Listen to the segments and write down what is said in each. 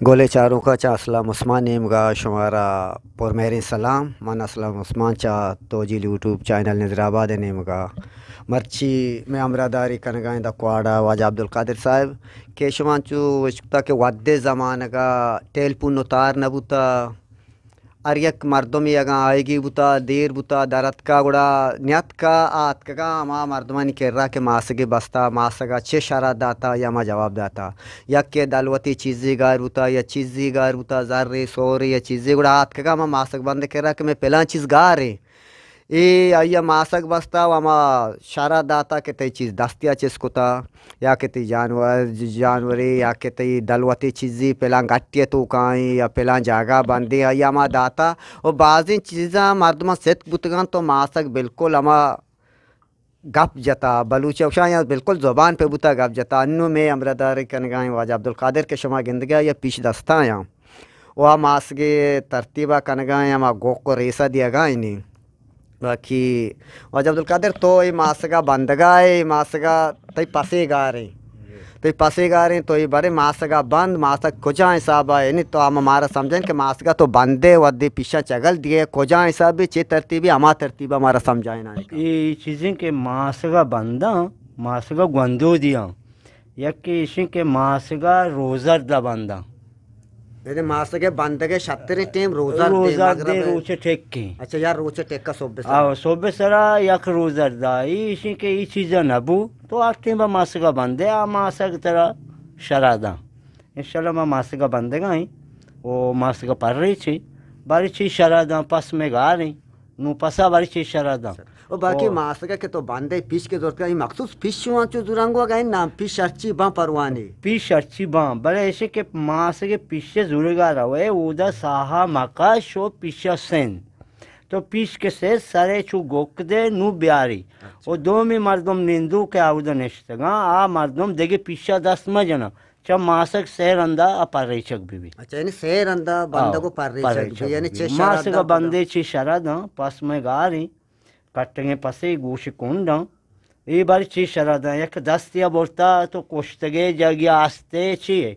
گل ءِ چاروکاں، چہ اسلم عثمان نیمگا شمارا پرمہریں سلام۔ من اسلم عثمان چہ توجیل یوٹیوب چینل نظر آباد ءِ نیمگا۔ مرچی مئے ہمراہ داری کنگا ایں دا کواڑا واجہ عبدالقادر صاحب کہ شما انچو اشکتا کہ وھدے زمانگا ٹیلیفون و تار نہ بوتا، ہر یک مردمے اگاں آیگی بوتا، دیر بوتا، در اتکا گڑا نیاتکا، آ اتکگا ہما مردمانی کرا کہ ماسگے بستا، ماسگا چے شرح داتا یا ہما جواب داتا۔ یکے دلوتے چیزے گار بوتا یا چیزے گار بوتا، زرے، سورے یا چیزے، گڑا آ اتکگا ہما ماسگ بندے کرا کہ مئے پلان چیز گاریں۔ اے آئی ءَ ماسگ بستا و ہما شرح داتا کہ تئی چیز دستی ءَ چست کتا، یا کہ تئی جانور، جانورے، یا کہ تئی دلوتے چیزے پلان گٹی ءِ توکا ایں یا پلان جاگہ بندے، آئی ءَ ہما داتا۔ و بازیں چیزاں مردماں ستک بوتگاں تو ماسگ بالکل ہما گپ جتا، بلوچی ءَ گوشاں یا بالکل زبان پہ بوتا گپ جتا۔ انو مئے ہمراہ داری کنگا ایں واجہ عبدالقادر کہ شما گندگا یا پیش دستاں یا و آ ماسگے ترتیبا کنگا ایں، ہما گوک و ریسا دیگا ایں نی۔ باقی واجہ عبدالقادر، تو اے ماسگا بندگا ئے، اے ماسگا تئی پسے گاریں۔ تئی پسے گاریں، تو اے برے ماسگا بند، ماسگ کجا حسابا ایں؟ نی تو ہم مارا سمجھائیں کہ ماسگا تو بندے، وھدے پیشا چگل دیئے، کجا حسابے، چے ترتیبے، ہما ترتیبا مارا سمجھائیں نا۔ اے چیزیں کہ ماسگا بنداں، ماسگا گوندو دیاں۔ یکے ایشیں کہ ماسگا روزردا بنداں۔ یعنی ماسگے بندگے شتریں ٹیم روزردے، روزردے مغرب۔ روچ ٹکیں۔ اچھا، یا روچ ٹکا صبح سرا۔ آو، صبح سرا یک روزردا۔ ایشیں کہ ای چیزا نبو، تو آ ٹیم با ماسگا بندے، آ ماسگ ترا شرح داں۔ انشاءاللہ ما ماسگا بندگا ایں، او ماسگا پرے چے، بارے چے شرح داں، پس مئے گاریں۔ نوں پسا بارے چے شرح داں۔ و باقی او ماسگا کہ تو بندے پیش کہ زرتگا، اے مخصوص پیش شما چو زرانگو اگا ایں نام پیش ہرچی باں پروانے۔ پیش ہرچی باں، بلے ایشے کہ ماسگے پیش زورگا روے، اودا ساہا مکش و پیشا سند۔ تو پیش کہ سر سرے چو گوک دے نوں بیاری۔ اچھا۔ و دومی مردم نندو کہ اودا نشتگاں، آ مردم دگہ پیشا دست مجناں۔ چہ ماسگ سئے رندا آ پریچگ بہ بیت۔ اچھا، یعنی سئے رندا بندگ و آو، پریچگ بہ بیت، پریچگ یعنی بہ چہ بیت۔ شرح ماسگ داں پدا؟ بندے چہ شرح داں، پس مئے گاریں، کٹگیں پسے گوش کنڈاں، اے بارے چہ شرح داں، یک دستی ء برتا تو کشتگے جاگی آستے چی ئے،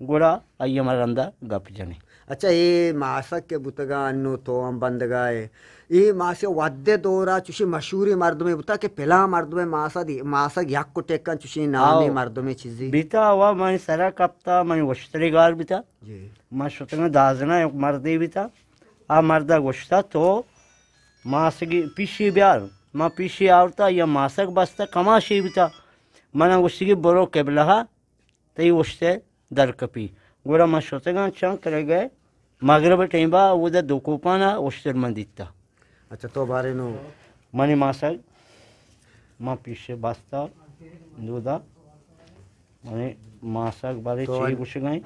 گڑا آئی ء ما رندا گپ جنیں۔ اچھا، اے ماسگ کہ بوتگا انو تو ہم بندگا ئے، اے ماسگ وھدے دورا چوشیں مشہوریں مردمے بوتا کہ پلاں مردمے ماسگ، ماسگ یک ٹکاں چوشیں نامیں آو۔ مردمے چیزے؟ بیتا، وا منی سرا کپتا، منی وشترے گار بیتا۔ جی۔ من شتگاں دازنا یک مردے بیتا۔ آ مردا گوشتا، تو ماسگی پیشی بیار۔ من پیشی آورتا، یا ماسگ بستا، کماشی بیتا۔ منا گوشتی کہ برو قبلہ تئی اشتے در کپی۔ گڑا من شتگاں چنک رہ گئے، مغرب ٹیم با اودا دو کوپانا اشتر من دیتا۔ اچھا، تو بارے نو؟ منی ماسگ، من پیش بستا دودا، منی ماسگ بارے تو چی ان- گوشگائیں؟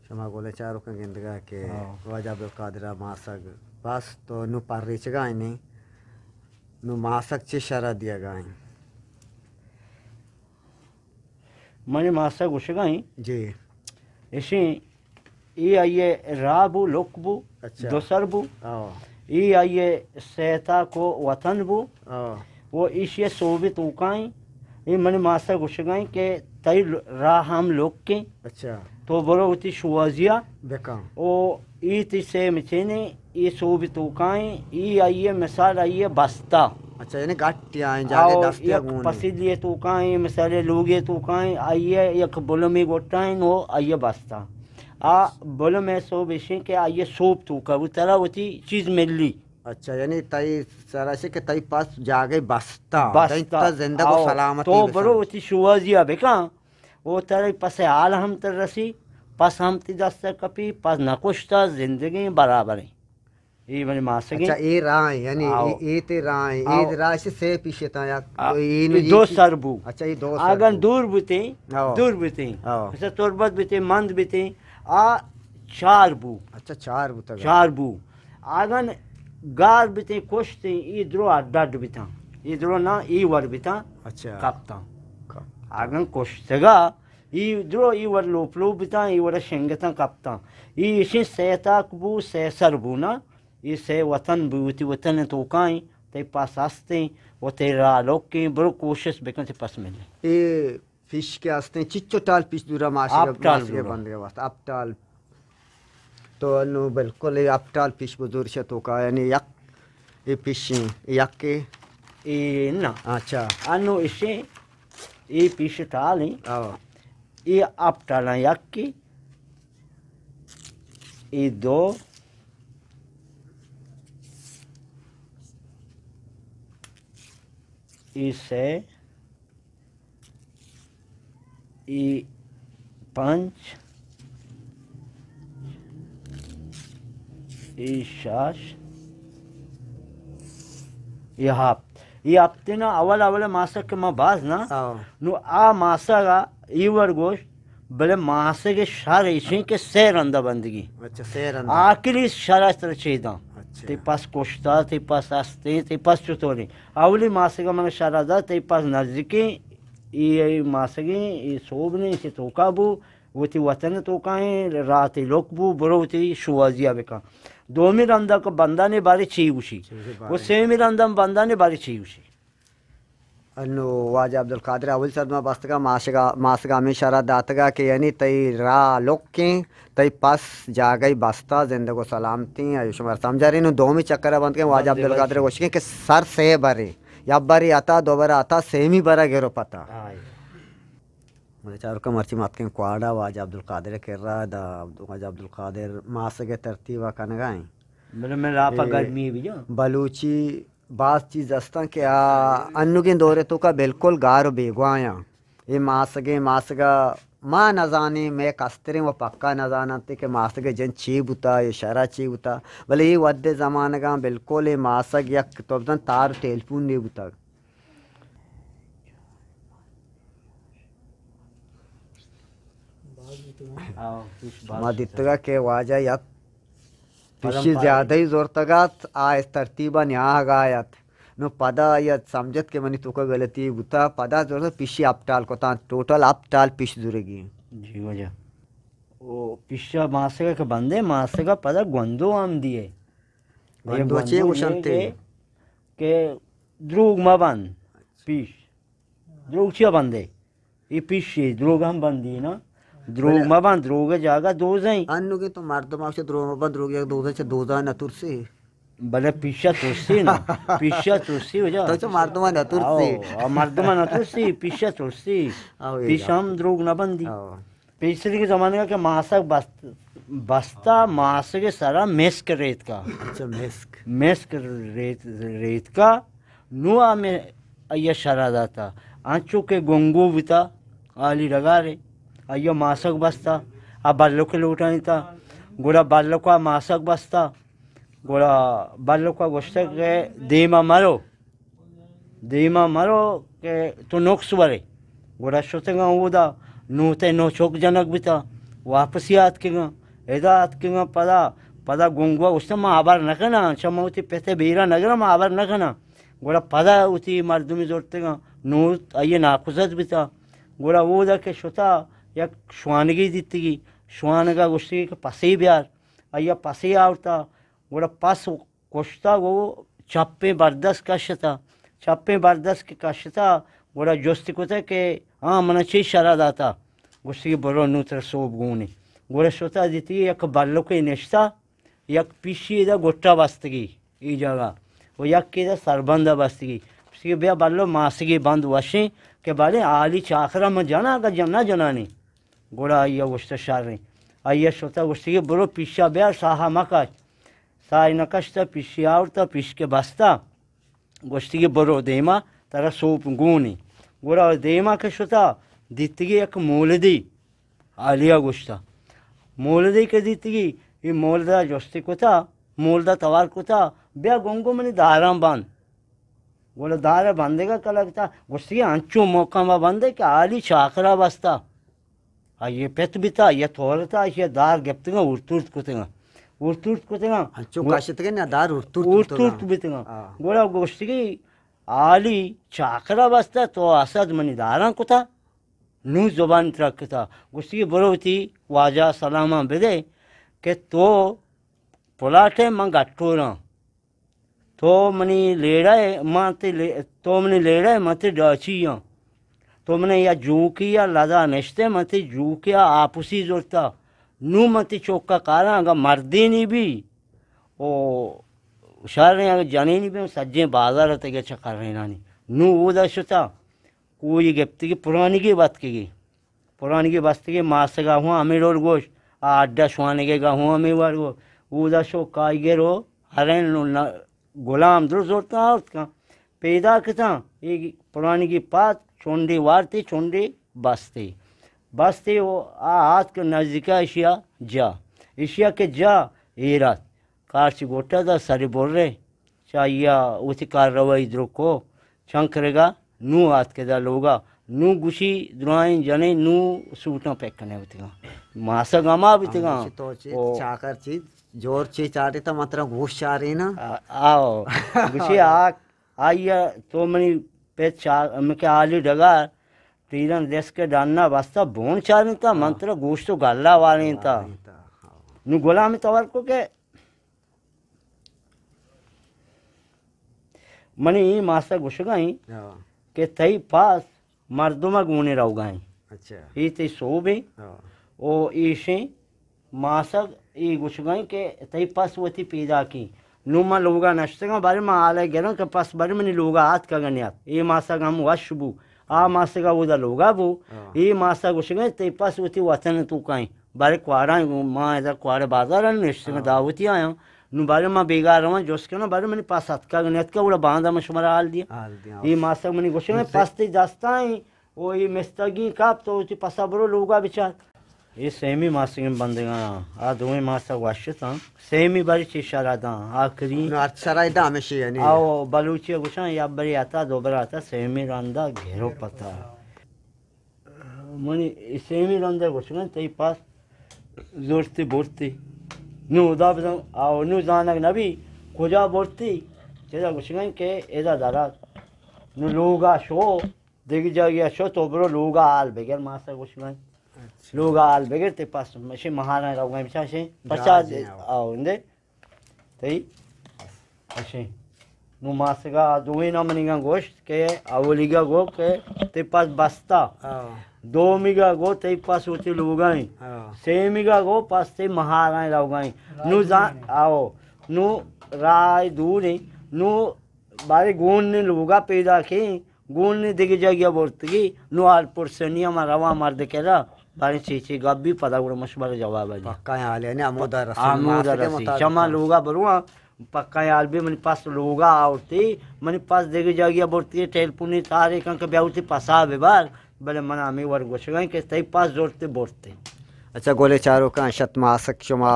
شما گل ء چاروکاں گندگا کہ ہاں۔ واجہ عبدالقادر ء ماسگ بس تو نو پریچگا انیں، نو ماسگ چے شرح دیگا ایں؟ منی ماسگ گوشگا ایں۔ جی۔ اشیں اے آئی ء راہ بو، لک بو، اچھا۔ دو سر بو۔ ہاں۔ اے آئی ء سیتاک و وطن بو۔ ہاں۔ و ایشی ء سوبی توکائیں۔ اے منی ماسا گوشگائیں کہ تئی ل-، راہ ہم لکیں۔ اچھا۔ تو برو وتی شوازیا۔ بکن۔ او اے تئی سے مچینے، اے سوبی توکائیں، اے آئی ء مثال آئی ء بستا۔ اچھا، یعنی گٹی آئیں جاگے آؤ، دستی یک گون۔ پسیلی توکائیں، مثال لوگے توکائیں، آئی ء یک بلمی گٹائیں، نو آئی ء بستا۔ آ بلم ء سوب ایشیں کہ آئی ء سوب توکا بو، ترا وتی چیز ملی۔ اچھا، یعنی تئی سرا چہ کہ تئی پس جاگہ بستا، بستا۔ تئی تا زندگ و آؤ، سلامتی تو بسا۔ برو وتی شوازی ء بکن، او ترا پس ء حال ہم تر رسی، پس ہم تی دست ء کپی، پس نکشتا، زندگیں برابریں۔ اے منی ماسگیں۔ اچھا، اے راہ ایں، یعنی آؤ۔ اے، اے تے راہ ایں، آؤ۔ اے راہ چہ سے پیشتاں یا آ، اے نو اے دو چی-، سر بو۔ اچھا، اے دو سر اگن بو۔ دور بوتیں، آؤ۔ دور بوتیں۔ آؤ۔ مثلا تربت بوتیں، مند بوتیں، آ چار بو۔ اچھا، چار بوتگ۔ چار بو۔ اگن گار بوتیں، کشتیں، اے درو اڈ اڈ بوتاں۔ اے درو نا، اے ور بوتاں۔ اچھا۔ کپتاں۔ کپ-، اگن کشتگا، اے درو اے ور لوپ لوپ بوتاں، اے ور شنگتاں کپتاں۔ اے اشیں سے تاک بو، سے سر بو نا۔ اے سے وطن بو، وتی وطن توکائیں، تئی پس ہستیں و تئی راہ لکیں، برو کوشست بکن تئی پس ملیں۔ اے پیش کہ ہستیں، چچو ٹال پیش دورا ماشگے، ہپت ٹال ماشگے دورا۔ بندگے واسطہ، ہپت ٹال۔ تو انو بالکل اے ہپت ٹال پیش بزور شہ توکا، یعنی یک اے پیشیں، اے یکے؟ اے نہ۔ اچھا۔ انو اشیں، اے پیش ٹال ہیں۔ آو۔ اے ہپت ٹالاں یکے، اے دو، اے سے، اے پنچ، اے شش، اے ہپت۔ اے ہپتینا اول اول ماسگ کہ ما باز نا۔ آو۔ نو آ ماسگ ء اے وڑ گوشت، بلے ماسگ ء شر ایشیں کہ سے رندا بندگی۔ اچھا، سے رندا۔ آخری شر ء ترا چیداں۔ اچھا۔ تئی پس کشتا، تئی پس ہستیں، تئی پس چطوریں؟ اولی ماسگ ء من شر ء دات، تئی پس نزیکیں، اے، اے ماسگیں، اے سوب نے، ایشی توکا بو، وتی وطن توکائیں، راتی لوک بو، برو وتی شوازی ء بکن۔ دومی رندا کہ بندانے بارے چی گوشی؟ چی گوشی و بارے؟ سیمی رندا بندانے بارے چی گوشی؟ انو واجہ عبدالقادر اولی سرما بستگا، ماسگا، ماسگا ہمیں شرح داتگا کہ یعنی تئی راہ لکیں، تئی پس جاگہی بستا، زندگ و سلامتیں، ایو شمار سمجھارین۔ و دومی چکر بند کہ واجہ بندے عبدالقادر بلشی۔ گوشگیں کہ سر سے برے، یا بری عطا، دو بر عطا، سیمی برا گرو پتا۔ آئی۔ من چاروکاں مرچی ماتکیں کواڑا واجہ عبدالقادر کرا، دا واجہ عبدالقادر ماسگ ء ترتیب ء کنگا ایں۔ بلے من راپا اے گرمی بجا۔ بلوچی باز چیز استاں کہ آ انوگیں دور ء توکا بالکل گار و بیگواہ آں۔ اے ماسگیں ماسگا ما نزانیں، مئے کستریں و پکا نزاننت کہ ماسگ ء جن چی بوتا، اے شرا چی بوتا، بلے اے وھد ء زمانگاں بالکل اے ماسگ یک تو بزن تار و ٹیلیفون نی بوتگ۔ ما دیتگا کہ واجہ یک پشی زیادہ ہی زورتگ ات، آ اس ترتیبا نیاہگا ات۔ نو پدا آئی ء سمجھت کہ منی توکا غلطی بوتا، پدا زورت پشی ہپٹال کتاں، ٹوٹل ہپٹال پش زورگی۔ جی واجہ۔ او پشا ماسگا کہ بندے، ماسگا پدا گوندو ہم دیئے۔ گوندو چے گوشنتے؟ کہ دروگ مہ بند، پیش۔ دروگ چیا بندے؟ اے پیشی، دروگ ہم بندی نا۔ دروگ بلے مہ بند، دروگ جاگہ دوزیں۔ انوگیں تو مردم آ چہ دروگ مہ بند، دروگ یک دوزیں، چہ دوزا نہ ترسی۔ بلے پیشا ترسی نا، پیشا ترسی وجہ۔ تو چہ مردم نہ ترسی۔ آو، آ مردم نہ ترسی، پیشا ترسی۔ آو، اے پیش گپ۔ ہم دروگ نہ بندی۔ آو۔ پیسریگیں زمانگا کہ ماسگ بست، بستا ماسگ سرا مسک ریتکا۔ اچھا، مسک۔ مسک ریت، ریتکا، نو آ میں آئی شرا داتا۔ انچو کہ گنگو بوتا، آلی ڈگارے، آئی ماسگ بستا، آ بلک لوٹانیتا، گڑا بلکا ماسگ بستا، گڑا بلکا گوشتگ کہ دیما مرو۔ دیما مرو کہ تو نقص برے۔ گڑا شتگاں اودا، نو تے نو چک جنگ بوتا، واپسی آتکگاں، ادا آتکگاں، پدا، پدا گنگوا گوشتا، ما ہبر نکناں، چہ ما وتی پتے بیرا نگراں، ما ہبر نکناں۔ گڑا پدا وتی مردمی زرتگاں، نو آئی ناکوزت بوتا۔ گڑا اودا کہ شتا، یک شوانگی دیتگی، شوانگا گوشتگی کہ پسی بیار، آئی پسی آورتا، گڑا پس کشتگ و چپیں بردست کشتہ۔ چپیں بردست کہ کشتہ، گڑا جستی کتہ کہ آ منا چے شرع داتہ؟ گوشتی کہ برو نوں ترا سوب گون ایں۔ گڑا شتہ دیتی یک بلکے نشتہ، یک پیشی ادا گٹا بستگی ای جاگہ و یک ادا سربندہ بستگی۔ گوشتی کہ بیا بلو ماسگی بند وشیں کہ بلے حالی چاکرا من جناں اگہ جن نہ جنانی۔ گڑا آئی ء گوشتہ شریں۔ آئی ء شتہ گوشتی کہ برو پیشا بیار، ساہ ء مکش۔ ساہ ء نہ کشتہ، پیشی آورتہ، پیش کہ بستہ۔ گوشتی کہ برو دیما، ترا سوپ گونی۔ گڑا دیما کہ شتہ، دیتگی یک مولدی۔ حالی ء گوشتہ۔ مولدی کہ دیتگی، ای مولدا جستی کتہ، مولدا توار کتہ، بیا گنگو منی داراں بند۔ گڑا دار ء بندگ ء کلگ تا، گوشتی انچو محکم ء بندے کہ حالی چاکرا بستہ۔ آئی ء پت بیتا، آئی ء تورتا، آئی ء دار گپتگاں، ارتورت کتگاں۔ ارتورت کتگاں۔ انچو گو-، کشتگیں نا دار ارتورت ارتورت کتگاں۔ بیتگاں۔ آ۔ گڑا گوشتگی، حالی چاکرا بستہ، تو اسد منی داراں کتا، نوں زبان ترکتا۔ گوشتگی، برو وتی واجہ سلاماں بدے کہ تو پلاٹے من گٹوراں۔ تو منی لیڑہ ئے، من تئی لے-، تو منی لیڑہ ئے، من تئی ڈاچی آں۔ تو منا یا جوکی یا لدا نشتے، من تئی جوکی یا آپسی زرتا۔ نو من تئی چوکا کاراں، اگاں مردینی بی، او شریں، اگاں جنینی بی، سجیں بازار تگے چکرینانی۔ نو اودا شتا، کوئی گپتگی پرانیگی بتکگی۔ پرانگی بستگیں ماسگا ہوں ہمے ڈول گوشت، آ اڈا شوانگے گا ہوں ہمے وڑ گوشت۔ اودا شو کائیگر و ہرین و ن-، گلام در زورتاں آورت کن۔ پیدا کتاں، اے پرانگی پاد چنڈے وارتی، چنڈے بستی۔ بستی و آ آتک نزدیکا اشیا جا۔ اشیا کہ جا ایرات۔ کارچ گوٹا دا سر برے۔ چہ آئی ء وتی کارروائی درکو چنکرگا نوں آتکہ دا لوگا۔ نوں گوشی درائیں جنیں نوں سوٹاں پیک کنے وتگاں۔ ماسگ ہما بیتگاں۔ ہاں، گوشی تو چی او۔ چاکر چی جور چی چاٹی تا من ترا گوش چاریناں۔ آ-، آؤ۔ گوشی آ، آئی ء تو منی پت چا-، مکہ آلی ڈگار تیرن دست کے ڈنا بستا بون چارینتا، من ہاں۔ ترا گوشت و گلا وارینتا۔ وارینتا، ہاں۔ نوں غلام تور کو کہ منی اے ماسا گوشگا ایں ہاں۔ کہ تئی پاس مردم ء گونے روگا ایں۔ اچھا۔ اے تئی سوب ایں۔ ہاں۔ او ایشیں ماسا اے گوشگا ایں کہ تئی پاس وتی پیداکیں۔ نوں من لوگا نشتگاں، بارے من حالے گراں کہ پاس بارے منی لوگا آتکگ نیات۔ اے ماسا ہم وش بو۔ آ ماسگا اودا لوگا بو۔ ہاں۔ اے ماسا گوشگا ایں تئی پاس وتی وطن توکا ایں۔ بارے کواڑاں گوں، ما ادا کواڑ بازار ء نشتگاں، ہاں۔ دعوتی آیاں۔ نوں بارے ما بیگاہ رواں جست کناں، بارے منی پاس اتکگ نیتکگ، گڑا باندا من شمارا حال دیاں۔ حال دیاں۔ اے ماسگ منی گوشگ، نوں پس تئی دستائیں، او اے مستگیں کپ تو وتی پسا برو لوگا بچار۔ اے سیمی ماسگیں بندگاں، آ دوئیں ماسگ وشتاں۔ سیمی بارے چی شرا داں، آخری۔ نوں ہر شرا داں ہمیشی یعنی۔ آو بلوچی گوشاں یا بری آتا، دو بر آتا، سیمی رندا گھرو پتا۔ منی سیمی رند ء گوشگاں، تئی پاس زرتی برتی۔ نوں ادا بزن، آو نوں زانگ نبی کجا برتی۔ چدا گوشگاں کہ ادا درات۔ نوں لوگا شو، دگہ جاگہ شو، تو برو لوگا حال بگر، ماسا گوشگاں۔ اچھا۔ لوگا حال بگر، تئی پاس مشی مہاراں روگاں بچا شے۔ پچا جہازی آو۔ آو اندے۔ تئی اشیں۔ نوں ماسگا دوئیناں منیگاں گوشت کہ اولیگا گو کہ تئی پاس بستا۔ ہاں۔ دومیگا گو تئی پاس وتی لوگا ایں۔ ہاں۔ سیمیگا گو پاس تئی مہاراں روگا ایں۔ نوں زان، آو۔ نوں راہ دور ایں۔ نوں بارے گون نے لوگا پیدا کیں۔ گون نے دگہ جاگہ برتگی، نوں حال پرسنی ہما رواں مرد کرا، باریں چی چی گپ بی پدا گڑا من شمارا جواب دیں۔ پکا حال یعنی ہمودا رسی، ہمودا ماسک رسی۔ مطابق۔ چما لوگا برواں، پکا حال بی منی پس لوگا آورتی، منی پس دگہ جاگہ برتی، ٹیلیفونی تارے کن کہ بیا وتی پسا ببر، بلے من ہمے وڑ گوشگاں کہ تئی پس زرت برتی۔ اچھا گلیں چاروکاں، شت ماسک شما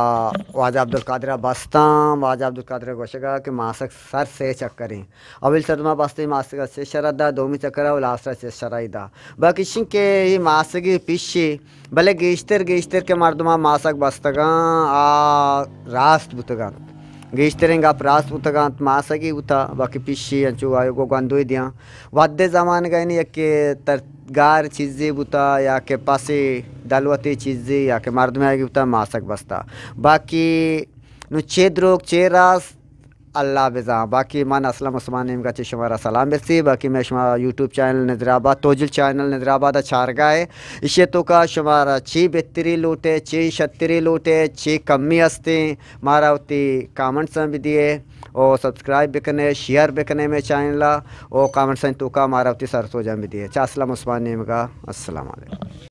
واجہ عبدالقادر ء بستاں، واجہ عبدالقادر ء گوشگا کہ ماسک سر سے چکریں۔ اولی سر ما بستے ماسک ء سے شرا دا، دومی چکر ء لاسٹ ء سے شرا دا۔ باقی شنکہ اے ماسگی پیشی، بلے گیشتر گیشتر کہ مردماں ماسک بستگاں، آ راست بوتگاں۔ گیشتریں گپ راست بوتگ انت، ماسگی بوتا، باقی پیشی انچو آیوگو گوندوی دیاں۔ وھدے زمانگ ء یعنی یکے تر گار چیزے بوتا یا کہ پسے دلوتے چیزے یا کہ مردمے آگی بوتا ماسگ بستا۔ باقی نو چے دروگ چے راست اللہ بزاں۔ باقی من اسلم عثمان نیمگا چہ شمارا سلام برسی۔ باقی میں شما یوٹیوب چینل نظر آباد، توجل چینل نظر آباد چارگا ہے۔ اشی توکا شمارا چی بہتری لوٹے، چی شتری لوٹے، چی کمی ہستیں، مارا وتی کامنٹس ہم بدیے او سبسکرائب بکنے، شیئر بکنے میں چینل او کامنٹس توکا مارا وتی سر سوجاں بدیے۔ چا اسلم عثمان نیمگا، السلام علیکم۔